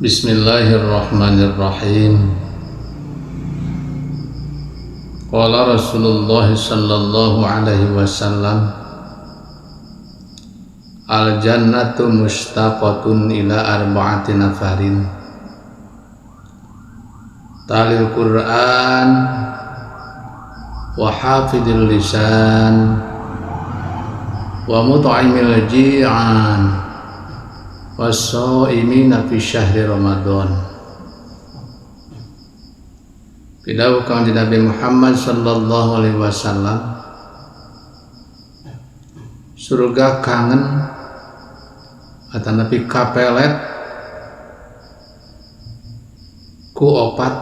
Bismillahirrahmanirrahim. Qala Rasulullah sallallahu alaihi wasallam, al jannatu mushtaqatun ila arba'ati nafarin. Talil Qur'an wa hafidil lisan wa mut'imil ji'an was-shaimina fi syahri Ramadan. Pidawuh Kangjeng Nabi Muhammad sallallahu alaihi wasallam, surga kangen atanapi kapelet ku opat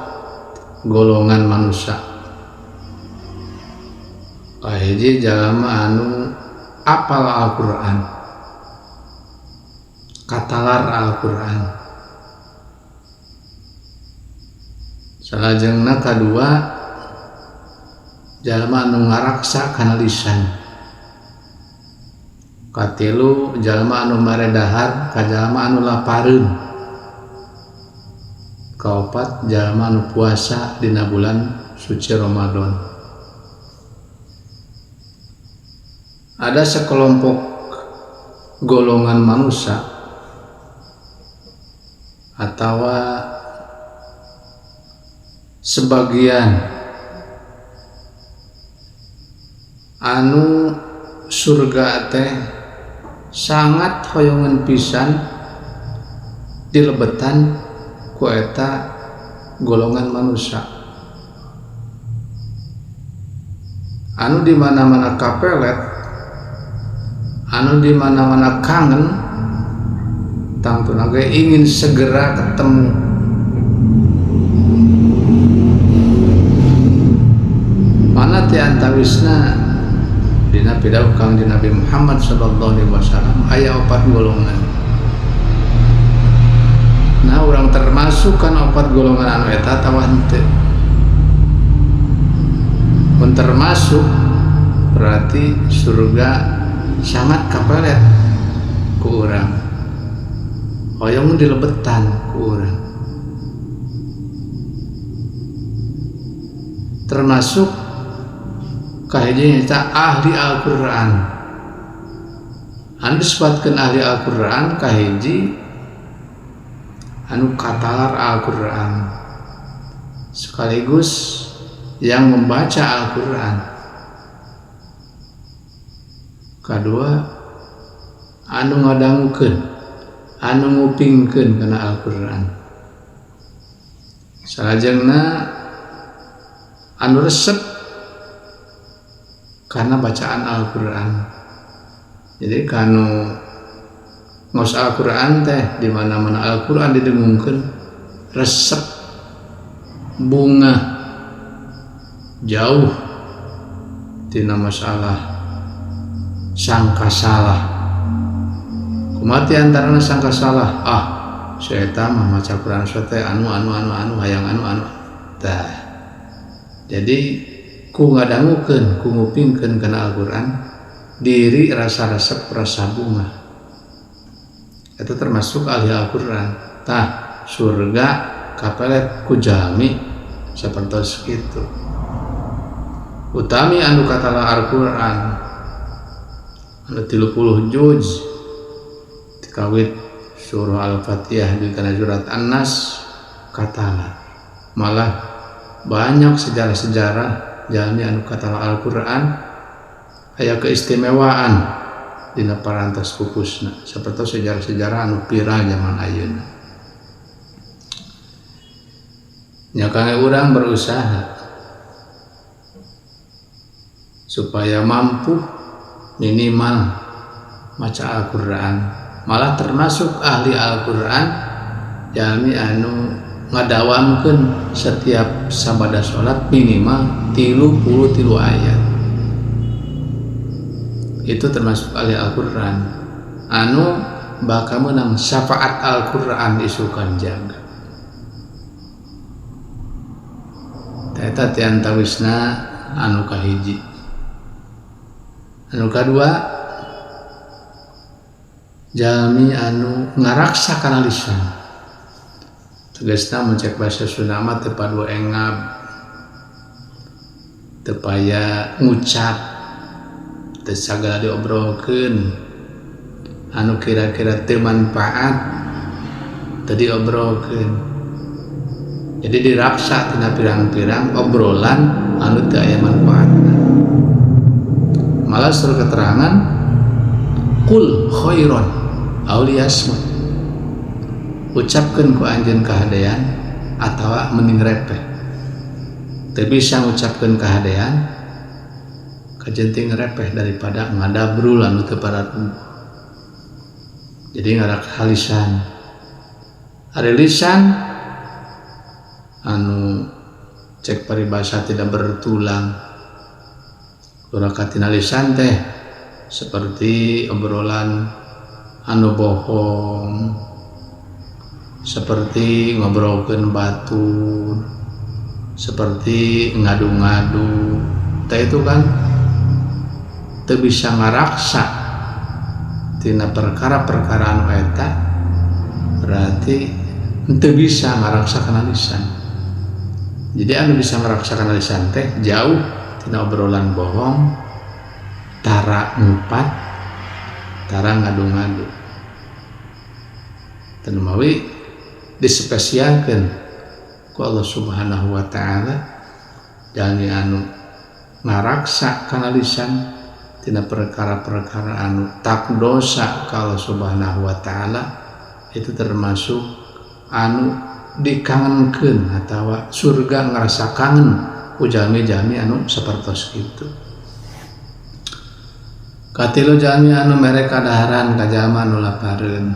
golongan manusia. Kahiji jalma anu apal Al-Qur'an, katalar Al-Qur'an. Salajengna kadua jalma anu ngaraksa kana lisan. Katilu jalma anu mere dahar ka jalma anu lapareun. Kaopat jalma anu puasa dina bulan suci Ramadan. Ada sekelompok golongan manusia atau sebagian anu surga teh sangat hoyongan pisan dilebetan ku eta golongan manusia anu di mana-mana kapelet, anu di mana-mana kangen, tangtuna ge ingin segera ketemu. Mana ti antawisna dina pidawuh Kangjeng Nabi Muhammad sallallahu alaihi wasallam aya opat golongan. Nah, urang termasuk kan opat golongan anu eta atawa henteu. Mun termasuk berarti surga sangat kapelet ku urang. Hoyong dilebetan ku urang. Termasuk kahiji nyaeta ahli Al-Qur'an. Anu disebutkeun ahli Al-Qur'an kahiji anu katalar Al-Qur'an sekaligus yang membaca Al-Qur'an. Kadua anu ngadangukeun, anu ngupingkeun kana Al-Qur'an. Salajengna anu resep karena bacaan Al-Qur'an. Jadi kanu ngos Al-Qur'an teh di mana-mana Al-Qur'an didengungkeun resep bunga jauh tina masalah sangka salah. Kumaha ti antarana sangka salah? Ah, si eta mah maca Qur'an teh anu anu anu anu hayang anu anu. Tah. Jadi ku ngadangukeun, ku ngupingkeun kana Al-Qur'an diri rasa resep rasa bunga. Itu termasuk ahli Al-Qur'an. Tah, surga kapelet ku jalmi sapertos kitu. Utami anu katala Al-Qur'an anu 30 juz dikawit surah Al-Fatihah di kana surat An-Nas katala. Malah banyak sejarah-sejarah jalmi anu katala Al-Qur'an aya keistimewaan dina parantos pupusna sapertos sejarah-sejarah anu viral zaman ayeuna. Nya kangge urang berusaha supaya mampu minimal maca Al-Qur'an, malah termasuk ahli Al-Qur'an jalmi anu ngadawamkeun setiap sabada salat minimal 33 ayat. Itu termasuk ahli Al-Qur'an anu bakal menang syafaat Al-Qur'an isukan jaga. Eta ti antawisna anu kahiji. Anu kadua jalmi anu ngaraksa kana lisan. Tegasna mun cek bahasa Sunda mah teu padu engab, teu paya ngucap, teu sagala diobrolkeun, anu kira-kira teu manfaat teu diobrolkeun. Jadi diraksa tina pirang-pirang obrolan anu teu aya manfaatna. Malah surat keterangan qul khairan aw liyasmut, ucapkeun ku anjeun kahadean atawa mending repeh. Teu bisa ngucapkeun kahadean kajenting repeh daripada ngadabrul anu teu pararuguh. Jadi ngarak halisan, ari lisan anu cek paribasa tidak bertulang. Urang tina lisan teh seperti obrolan anu bohong, seperti ngobrolkeun batur, seperti ngadu-ngadu. Tah itu kan teu bisa ngaraksa tina perkara-perkara anu eta, berarti teu bisa ngaraksa kana lisan. Jadi anu bisa ngaraksa kana lisan teh jauh tina obrolan bohong, tara ngupat, tara ngadu-ngadu. Teu mawi dispesialkeun ku Allah Subhanahu wa taala jalmi anu ngaraksa kana lisan tina perkara-perkara anu tak dosa ka Allah Subhanahu wa taala, itu termasuk anu dikangenkeun atawa surga ngerasa kangen ku jalmi-jalmi anu sapertos kitu. Katilu, jalmi anu mere kadaharan ka jalma anu lapareun.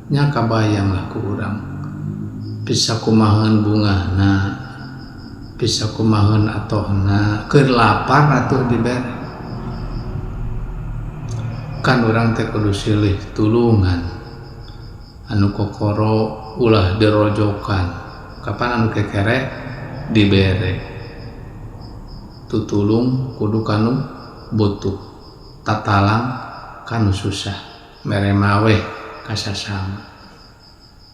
Nya kabayang lah ku urang, bisa kumaheun bungahna, bisa kumaheun atohna, keur lapar atuh dibere. Kan urang teh kudu silih tulungan, anu kokoro ulah dirojokan, kapan anu kekere dibere. Tutulung kudu kanu butuh, tatalang kanu susah, mere maweh ka sasama,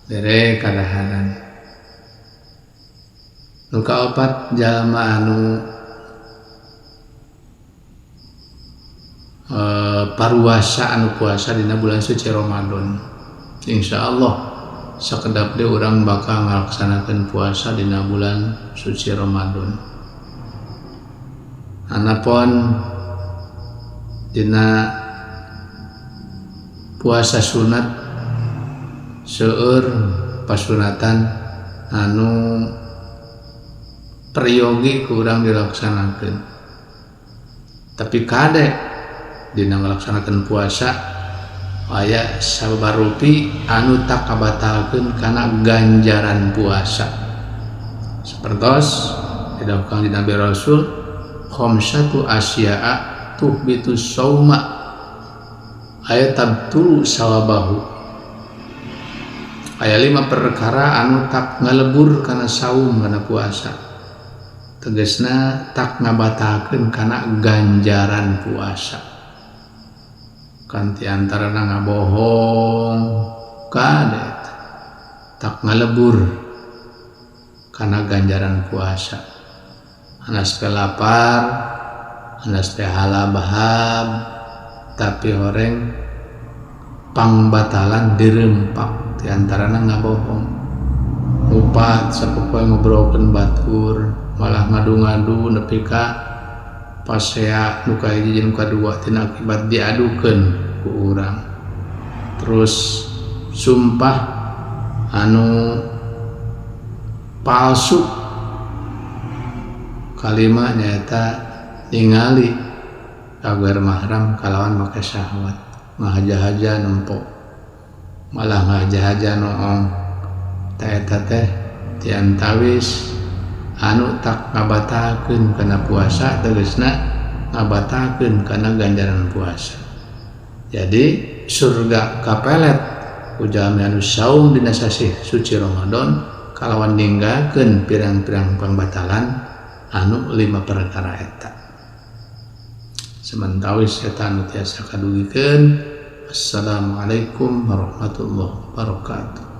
bere kadaharan. Nu kaopat, jalma anu paruasa, anu puasa dina bulan suci Ramadan. Insyaallah sakedap deui urang bakal ngalaksanakeun puasa dina bulan suci Ramadan. Anapun dina puasa sunat seueur pasunatan anu peryogi ku urang dilaksanakeun, tapi kade dina ngalaksanakeun puasa aya sabarupi anu tak kabatalkeun kana ganjaran puasa, sapertos didawuhkeun di Nabi Rasul khamsatu asya'a tuhbitu sauma aya tabtulu sawabahu. Aya lima perkara anu tak ngalebur kana saum, kana puasa, tegasna tak ngabatalkeun kana ganjaran puasa. Kan ti antarana ngabohong, kade tak ngalebur kana ganjaran puasa. Anas teh lapar, anas teh halabahab, tapi horeng pangbatalan dirempak, ti antarana ngabohong, ngupat sapopoe ngobrolkeun batur, malah ngadu-ngadu nepi ka pasea nu kahiji jeung nu kadua tina akibat diadukeun ku urang. Terus sumpah anu palsu. Kalima nyaeta ningali ka gair mahram kalawan make syahwat, ngahaja-haja nempo, malah ngahaja-haja noong. Ta eta teh ti antawis anu tak ngabatalkeun kana puasa, tegasna ngabatalkeun kana ganjaran puasa. Jadi surga kapelet ku jalmi anu saum dina sasih suci Ramadan kalawan ninggalkeun pirang-pirang pangbatalan anu lima perkara eta. Samentawis eta anu tiasa kadugikeun. Assalamualaikum warahmatullahi wabarakatuh.